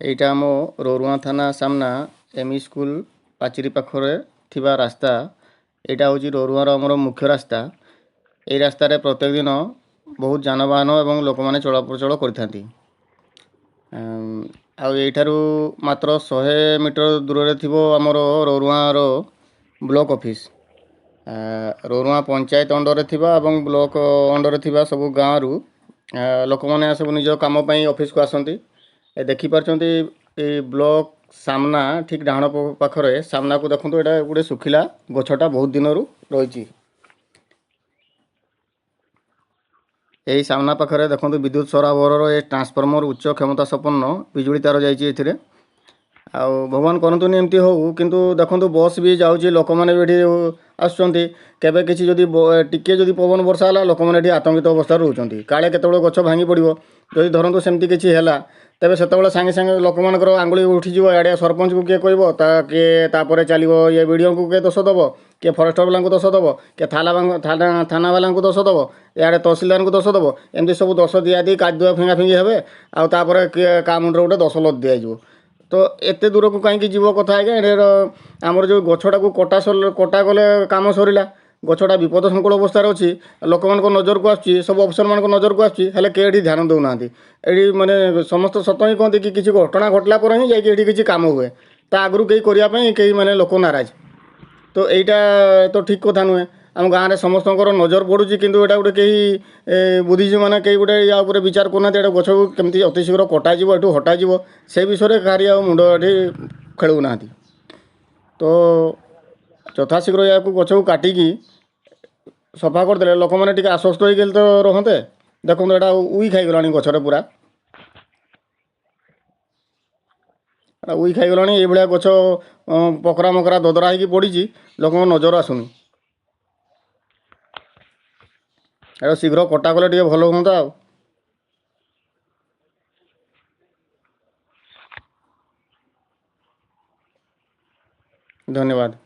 ଏଇଟା ଆମ ରରୁଆଁ ଥାନା ସାମ୍ନା ଏମ୍ଇ ସ୍କୁଲ ପାଚେରୀ ପାଖରେ ଥିବା ରାସ୍ତା। ଏଇଟା ହେଉଛି ରରୁଆଁର ଆମର ମୁଖ୍ୟ ରାସ୍ତା। ଏଇ ରାସ୍ତାରେ ପ୍ରତ୍ୟେକ ଦିନ ବହୁତ ଯାନବାହନ ଏବଂ ଲୋକମାନେ ଚଳପ୍ରଚଳ କରିଥାନ୍ତି। ଆଉ ଏଇଠାରୁ ମାତ୍ର 100 ମିଟର ଦୂରରେ ଥିବ ଆମର ରରୁଆଁର ବ୍ଲକ୍ ଅଫିସ୍। ରରୁଆଁ ପଞ୍ଚାୟତ ଅଣ୍ଡରରେ ଥିବା ଏବଂ ବ୍ଲକ୍ ଅଣ୍ଡରରେ ଥିବା ସବୁ ଗାଁରୁ ଲୋକମାନେ ସବୁ ନିଜ କାମ ପାଇଁ ଅଫିସକୁ ଆସନ୍ତି। ଏ ଦେଖିପାରୁଛନ୍ତି, ଏଇ ବ୍ଲକ୍ ସାମ୍ନା ଠିକ୍ ଡାହାଣ ପାଖରେ ସାମ୍ନାକୁ ଦେଖନ୍ତୁ, ଏଇଟା ଗୋଟେ ଶୁଖିଲା ଗଛଟା ବହୁତ ଦିନରୁ ରହିଛି। ଏଇ ସାମ୍ନା ପାଖରେ ଦେଖନ୍ତୁ, ବିଦ୍ୟୁତ ସରବରାହର ଏ ଟ୍ରାନ୍ସଫର୍ମର ଉଚ୍ଚ କ୍ଷମତା ସମ୍ପନ୍ନ ବିଜୁଳି ତାର ଯାଇଛି ଏଥିରେ। ଆଉ ଭଗବାନ କରନ୍ତୁନି ଏମିତି ହଉ, କିନ୍ତୁ ଦେଖନ୍ତୁ, ବସ୍ ବି ଯାଉଛି, ଲୋକମାନେ ବି ଏଠି ଆସୁଛନ୍ତି। କେବେ କିଛି ଯଦି ଟିକେ ଯଦି ପବନ ବର୍ଷା ହେଲା, ଲୋକମାନେ ଏଠି ଆତଙ୍କିତ ଅବସ୍ଥାରେ ରହୁଛନ୍ତି, କାଳେ କେତେବେଳେ ଗଛ ଭାଙ୍ଗି ପଡ଼ିବ। ଯଦି ଧରନ୍ତୁ ସେମିତି କିଛି ହେଲା, ତେବେ ସେତେବେଳେ ସାଙ୍ଗେ ସାଙ୍ଗେ ଲୋକମାନଙ୍କର ଆଙ୍ଗୁଳି ଉଠିଯିବ ଇଆଡ଼େ। ସରପଞ୍ଚକୁ କିଏ କହିବ ତା କିଏ, ତାପରେ ଚାଲିବ ଇଏ ବିଡ଼ିଓଙ୍କୁ କିଏ ଦୋଷ ଦେବ, କିଏ ଫରେଷ୍ଟର ବାଲାଙ୍କୁ ଦୋଷ ଦେବ, କିଏ ଥାନାବାଲାଙ୍କୁ ଦୋଷ ଦେବ, ଇଆଡ଼େ ତହସିଲଦାରଙ୍କୁ ଦୋଷ ଦେବ। ଏମିତି ସବୁ ଦୋଷ ଦିଆଦି କାଦୁଅ ଫିଙ୍ଗା ଫିଙ୍ଗି ହେବେ, ଆଉ ତାପରେ କିଏ କାହା ମୁଣ୍ଡରେ ଗୋଟେ ଦୋଷ ଲଦି ଦିଆଯିବ। ତ ଏତେ ଦୂରକୁ କାହିଁକି ଯିବ କଥା ଆଜ୍ଞା? ଏଠି ଆମର ଯେଉଁ ଗଛଟାକୁ କଟା କଟା ଗଲେ କାମ ସରିଲା। ଗଛଟା ବିପଦ ସଂକୁଳ ଅବସ୍ଥାରେ ଅଛି, ଲୋକମାନଙ୍କ ନଜରକୁ ଆସୁଛି, ସବୁ ଅଫିସରମାନଙ୍କ ନଜରକୁ ଆସୁଛି, ହେଲେ କେହି ଏଠି ଧ୍ୟାନ ଦେଉନାହାନ୍ତି। ଏଠି ମାନେ ସମସ୍ତେ ସତ ହିଁ କହନ୍ତି କି କିଛି ଘଟଣା ଘଟିଲା ପରେ ହିଁ ଯାଇକି ଏଠି କିଛି କାମ ହୁଏ, ତା ଆଗରୁ କେହି କରିବା ପାଇଁ କେହି ମାନେ ଲୋକ ନାରାଜ। ତ ଏଇଟା ତ ଠିକ୍ କଥା ନୁହେଁ। ଆମ ଗାଁରେ ସମସ୍ତଙ୍କର ନଜର ପଡ଼ୁଛି, କିନ୍ତୁ ଏଇଟା ଗୋଟେ କେହି ବୁଦ୍ଧିଜୀବୀ ମାନେ କେହି ଗୋଟେ ୟା ଉପରେ ବିଚାର କରୁନାହାନ୍ତି। ଏଇଟା ଗଛକୁ କେମିତି ଅତି ଶୀଘ୍ର କଟାଯିବ, ଏଠୁ ହଟାଯିବ, ସେ ବିଷୟରେ କାହାରି ଆଉ ମୁଣ୍ଡ ଏଠି ଖେଳଉନାହାନ୍ତି। ତ ଯଥାଶୀଘ୍ର ଏହାକୁ ଗଛକୁ କାଟିକି ସଫା କରିଦେଲେ ଲୋକମାନେ ଟିକେ ଆଶ୍ୱସ୍ତ ହେଇଗଲେ ତ ରହନ୍ତେ। ଦେଖନ୍ତୁ, ଏଇଟା ଉଇ ଖାଇଗଲାଣି ଗଛରେ, ପୁରା ଏଇଟା ଉଇ ଖାଇଗଲାଣି। ଏଇଭଳିଆ ଗଛ ପକରା ମକରା ଦଦରା ହେଇକି ପଡ଼ିଛି, ଲୋକଙ୍କ ନଜର ଆସୁନି। ଏଇଟା ଶୀଘ୍ର କଟା କଲେ ଟିକେ ଭଲ ହୁଅନ୍ତା ଆଉ। ଧନ୍ୟବାଦ।